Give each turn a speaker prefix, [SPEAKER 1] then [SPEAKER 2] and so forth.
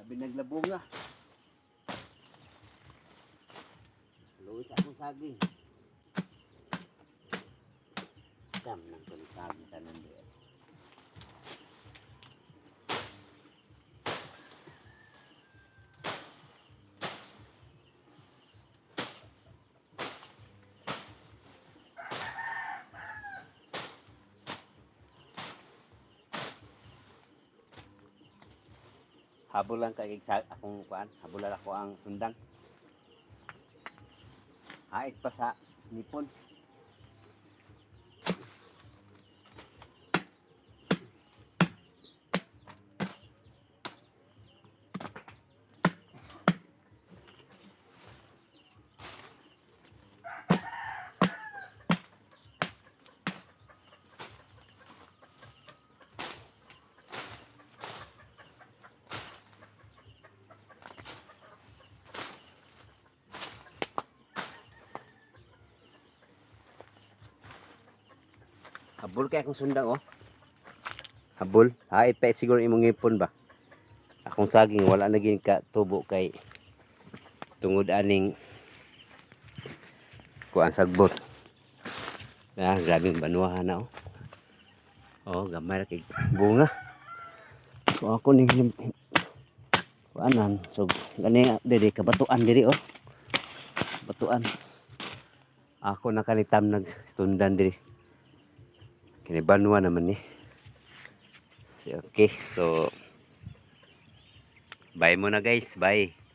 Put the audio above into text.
[SPEAKER 1] Grabe naglabunga. Luis akong saging. Dam ng kong saging tanan di. Habol lang kay sa akong kuan, habol lang ako ang sundang. Hait pa sa nipon. Habol kay akong sundang, oh. Habol. Hait pa siguro imong ngipon ba. Akong saging wala na gin ka tubo kay tungod aning kuan, sagbot. Ah, grabe banuhan na, oh. Oh, gamay ra kay bunga. So ako ning kuanan. So gani diri kabatuan diri, oh. Batuan. Ako nakalitam nagstundan diri. Kini banwa naman ni. So, okay, so bye muna, guys. Bye.